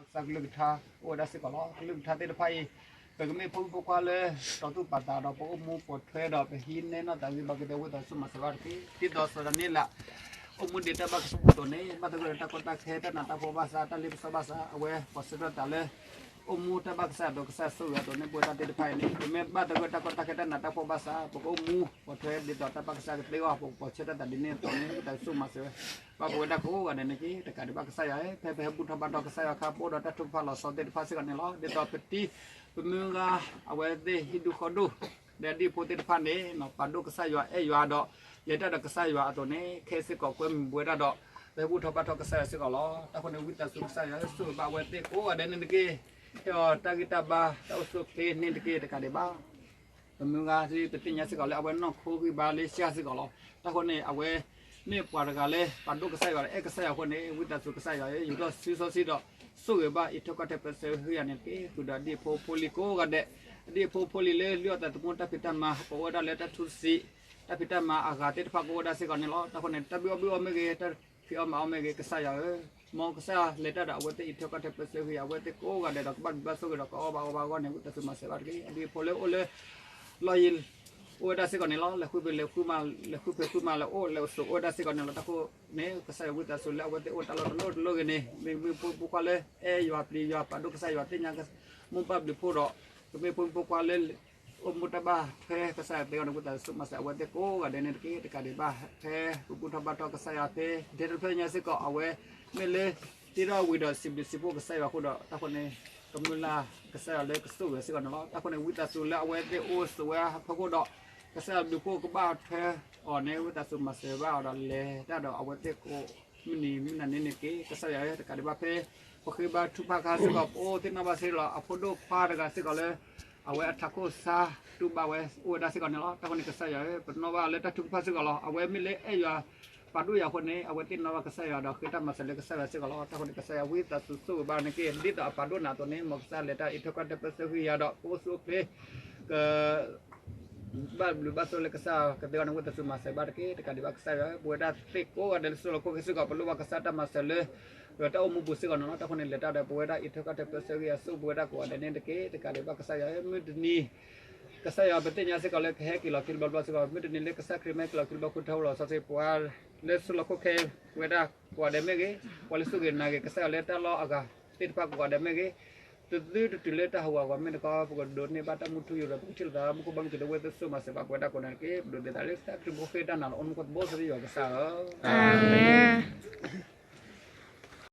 ကစၢ်ကလုၢ်ကထါအိၣ်ဝဲဒၣ်စ့ၢ်ကီးလီၤ. ကလုၢ်ကထါသ့ၣ်တဖၣ်အံၤ ပကမ့ၢ်ဖိမုၣ်ဖိခွါလၢ တီၤသူၣ်ပာ်သးဒီး ပအိၣ်မူပိာ်ထွဲဒီး ပဟံးန့ၢ်နီၢ်သးဂ့ၤဘၣ်က့ၤဒီး ဝံသးစူၤမၤစၢၤဘၣ်တက့ၢ်. ဒ်သိးစီၤဒၤနံးယ့လး အိၣ်မူဒံးတၢ်ဘၣ်ကစၢ်ယွၤအသိးန့ၣ် ဘၣ်သဂၢၢ်ဒီးတၢ်ကီတၢ်ခဲ တၢ်နးတၢ်ဖှီၣ်ဘၣ်ဆၣ် တၢ်လ့ပစီဘၣ်ဆၣ် အဝဲပိာ်ဆၢထၢၣ်သးလၢ အိၣ်မူတၢ်ဘၣ်ကစၢ်ယွၤအသိး ကစၢ်ဆိၣ်ဂ့ၤအသိးန့ၣ် ပဝဲဒၣ်သ့ၣ်တဖၣ်အံၤန့ၣ် ပမ့ၢ်ဘၣ်သဂၢၢ်တၢ်ကီတၢ်ခဲ တၢ်နးတၢ်ဖှီၣ်ဘၣ်ဆၣ် ပကအိၣ်မူပိာ်ထွဲဒ်သိးတၢ်ဘၣ်ကစၢ်ကသ့အဂီၢ် ပကပိာ်ဆၢထၢၣ်သးဒ်န့ၣ်အသိးန့ၣ် ဝံသးစူၤမၤစၢၤ ဘၣ်ပဝဲဒၣ်ကိးဂၤဒဲးန့ၣ်တက့ၢ်. တကးဒံးဘၣ်ကစၢ်ယွၤဧၢ, ဖဲပဟဲဘူၣ်ထီၣ်ဘါထီၣ်ကစၢ်ယွၤအခါ ပအိၣ်ဒီးတၢ်ထုကဖၣ်လီၤဆီသ့ၣ်တဖၣ်စ့ၢ်ကီးန့ၣ်လီၤ. ဒ်သိးပတံၤပမုၢ်ဂၤ အဝဲသ့ၣ်ဟံၣ်ဒူၣ်ဃီဒူၣ် ဒီးအဒံၣ်ဖိသ့ၣ်တဖၣ်န့ၣ် ပာ်ဒိၣ်ကစၢ်ယွၤအဲၣ်ယွၤဒီး လဲၤတၢ်ဒီးကစၢ်ယွၤအသိးန့ၣ် ခဲစ့ၢ်ကီးကွဲမုာ်ပဝဲဒၣ်ဒီး ပဟဲဘူၣ်ထီၣ်ဘါထီၣ်ကစၢ်ယွၤစ့ၢ်ကီးလီၤ. တၢ်ဃိန့ၣ် ဝံသးစူၤကစၢ်ယွၤဧၢ, ဆိၣ်ဂ့ၤဘၣ်အဝဲသ့ၣ်ကိးဂၤဒဲးန့ၣ်တက့ၢ်. ဟ့ၣ်အီၤတၢ်ဂံၢ်တၢ်ဘါ တၢ်အိၣ်ဆူၣ်အိၣ်ချ့န့ၣ်တက့ၢ်. တကးဒံးဘၣ် ပမုၢ်ဂၤ ပသ့ၣ်ညါစ့ၢ်ကီးလၢ အဝဲနီၢ်ခိဂံၢ်ဘါလၢစှၤစ့ၢ်ကီးလီၤ. တၢ်ဃိန့ၣ် အဝဲမ့ၢ်ပှၤတဂၤလၢ ပာ်ဒိၣ်ကစၢ်ယွၤဒီး အဲၣ်ကစၢ်ယွၤအဃိန့ၣ် ဝံသးစူၤကစၢ်ယွၤဧၢ, ယူၤထီၣ်စုစီဆှံဒီး ဆိၣ်ဂ့ၤဘၣ်အံးထွဲကွၢ်ထွဲပၢဆှၢဃုာ်ယၤန့ၣ်တက့ၢ်. ဃုာ်ဒီးအဒံၣ်ဖိဖိလံၤကိးဂၤဒဲး, အဒံၣ်ဖိဖိလံၤလၢ လုၢ်အီၣ်သးသမူတၢ်ဖံးတၢ်မၤ ပအိၣ်ဝဲဒၣ်လၢတၢ်ထူစံး တၢ်ဖံးတၢ်မၤအဂၤသ့ၣ်တဖၣ်ကအိၣ်ဝဲဒၣ်စ့ၢ်ကီးန့ၣ်လီၤ. တၢ်ဃိန့ၣ် တၢ်ဘုၣ်အီၣ်ဘုၣ်အီမ့ၢ်ဂ့ၤ, တၢ်ဖံးအီၣ်မၤအီၣ်မ့ၢ်ဂ့ၤ, ကစၢ်ယွၤဧၢ, မ်ကစၢ်လဲၤတၢ်ဒီးအဝဲသ့ၣ် အံးထွဲကွၢ်ထွဲပၢဆှၢဃုာ်ယၤ အဝဲသ့ၣ်ကိးဂၤဒဲးဒီး ကဘၣ်ဘျုးဘၣ်ဆိၣ်ဂ့ၤဒီး ကအီၣ်ဘၣ်အီဘၣ်အဂီၢ်န့ၣ် ဝံသးစူၤမၤစၢၤဘၣ်တက့ၢ်. အဒံၣ်ဖိလၢအိၣ်လၢ လီၢ်ယံၤ အိၣ်ဝဲဒၣ်စ့ၢ်ကီးန့ၣ်လီၤ. လဲၤဃုဖံးလဲၤဃုမၤ, လဲၤဃုဖံးဃုမၤ လဲၤအိၣ်လဲၤဆိးအိၣ်ဝဲဒၣ်စ့ၢ်ကီးန့ၣ်လီၤ. တၢ်ဃိန့ၣ် ကစၢ်ယွၤဝံသးစူၤလၢအဝဲသ့ၣ်အိၣ်တၢ်လီၢ်တလီၢ်တလီၢ်ဂ့ၤန့ၣ် မ့ၢ်မ့ၢ်ဖိမုၣ်ဖိခွါလၢ အဲၣ်ယွၤပျံၤယွၤ ပာ်ဒိၣ်ကစၢ်ယွၤ သ့ၣ်ညါမိၢ်ပၢ်ဘျုးဖှိၣ်ဒီး ကမ့ၢ်ဖိမုၣ်ဖိခွါလၢ အိၣ်မူတၢ်ဘၣ်ထွဲကစၢ်ယွၤသ့အဂီၢ်န့ၣ် ဝံသးစူၤမၤစၢၤအဝဲသ့ၣ်ကိးဂၤဒဲးန့ၣ်တက့ၢ်. တကးဒံးဘၣ် ဖဲပဘူၣ်ထီၣ်ဘါထီၣ်ကစၢ်ယွၤဖဲ ဒဲတဖျၢၣ်ညါစ့ၢ်ကီး အဝဲမ့ၢ်လၢ တ့ထီၣ်ဝံၤဒီးစံးဘျုးစံးဖှိၣ်ကစၢ်ယွၤအဃိဒီး တၢ်ဃိန့ၣ် ကမျၢၢ်လၢကစၢ်ယွၤလၢကဆိၣ်ဂ့ၤစ့ၢ်ကီးန့ၣ်လီၤ. တၢ်ဃိန့ၣ် ဝံသးစူၤလၢအဝဲသ့ၣ်အိၣ်ဆိးဝဲအဖီခိၣ်ဒီး ကစၢ်ယွၤဘျုးဖှိၣ်ကဘၣ်ထွဲအီၤန့ၣ် ဝံသးစူၤမၤစၢၤဘၣ်အီၤဒီးလဲၤတၢ်ဒီးအဝဲသ့ၣ်ကိး မုၢ်နံၤမုၢ်နၤန့ၣ်န့ၣ်တက့ၢ်. ကစၢ်ယွၤဧၢ, တကးဒံးဘၣ်ဖဲ ပဃ့ဘါထုကဖၣ်အခါစ့ၢ်ကီး ပအိၣ်သ့ၣ်နီၣ်ဘၣ်စ့ၢ်ကီးလီၤ အဖိဒိၣ်ခွါတဂၤစ့ၢ်ကီးလၢ အဝဲအထးခိၣ်ဆါတူၢ်ဘၣ်ဝဲအိၣ်ဝဲဒၣ်စ့ၢ်ကီးန့ၣ်လီၤ. တၢ်ဃိန့ၣ် ကစၢ်ယွၤဧၢ, ပနီၣ်ဘၣ်လၢတၢ်ထုကဖၣ်စ့ၢ်ကီးလီၤ. အဝဲမ့ၢ်လၢအဲၣ်ယွၤ ပာ်ဒိၣ်ယၤအဃိန့ၣ် အဝဲသ့ၣ်နီၣ်ဘၣ်ကစၢ်ယွၤဒီးဃ့တၢ်မၤစၢၤလၢကစၢ်ယွၤစ့ၢ်ကီးလီၤ. တၢ်ဃိန့ၣ် ကစၢ်ယွၤဝံသးစူၤဆိၣ်ဂ့ၤဘၣ်န့ၣ်တက့ၢ်. ဒ်သိးအပာ်ဒိၣ်နၤအသိးန့ၣ် မ်ကစၢ်လဲၤတၢ်အံးထွဲကွၢ်ထွဲပၢဆှၢဃုာ်ယၤဒီး ကအိၣ်ဆူၣ်အိၣ်ချ့ က ဘၣ်ဘျုးဘၣ်ဆိၣ်လၢကစၢ်ကသ့အဂီၢ်န့ၣ် ဝံသးစူၤမၤစၢၤဘၣ်တက့ၢ်. တကးဒံးဘၣ်ကစၢ်ယွၤဧၢ, ပဝဲဒၣ်သ့ၣ်ကိးဂၤဒဲးလၢဆူလီၢ်ခိၣ်ခဲစ့ၢ်ကီး ပလိၣ်ဘၣ်ကစၢ်တၢ်မၤစၢၤလၢ တၢ်အိၣ်မူပူၤစ့ၢ်ကီးန့ၣ်လီၤ. တၢ်ဃိန့ၣ် လဲၤတၢ်ဒီးပဝဲဒၣ်အံးထွဲကွၢ်ထွဲပၢဆှၢဃုာ်ယၤ ဆိၣ်ပဝဲဒၣ်ကိးဂၤဒဲးန့ၣ်တက့ၢ်. တကးဒံးဘၣ်ကစၢ်ယွၤဧၢ, မုၢ်တနံၤ ကစၢ်ယွၤပသ့ၣ်ညါစ့ၢ်ကီးလၢကဟဲက့ၤလီၤခံတဘျီဘျီစ့ၢ်ကီး မုၢ်တနံၤလၢကစၢ်ခရံာ်မ့ၢ်က့ၤလီၤခံတဘျီ ဃုထၢဝဲလီၤစီဆှံ ပှၤလၢဆူလီၢ်ခိၣ်ခဲ ပဝဲဒၣ်ကိးဂၤဒဲးမ့ၢ်ဂ့ၤ, ပှၤလၢစူၢ်က့ၤနာ်က့ၤကစၢ်ယွၤလၢတၢ်လီၢ်အဂၤသ့ၣ်တဖၣ်ကိးဂၤဒဲးမ့ၢ်ဂ့ၤ, တသုတတုၤလၢတၢ်ဟးဂီၤအဂီၢ်မ့ၢ်တခီ ပကဒိးန့ၢ်ဘၣ်တၢ်မူထူယိာ်ဒီး ပကထံၣ်လိာ်သးမူခိၣ်ဘီမုၢ်က့ၤဒီး ဝံသးစူၤမၤစၢၤဘၣ်ပဝဲဒၣ်ကိးဂၤဒဲးန့ၣ်တက့ၢ်. ပဒိးသ့ၣ်သးလၢကစၢ်ခရံာ်ဖိဃ့တၢ်နာ်လီၤ အိၣ်မူခိၣ်သဘိစ့ၢ်ကီးယွၤကစၢ်ဧၢ, အၤမ့ၣ်.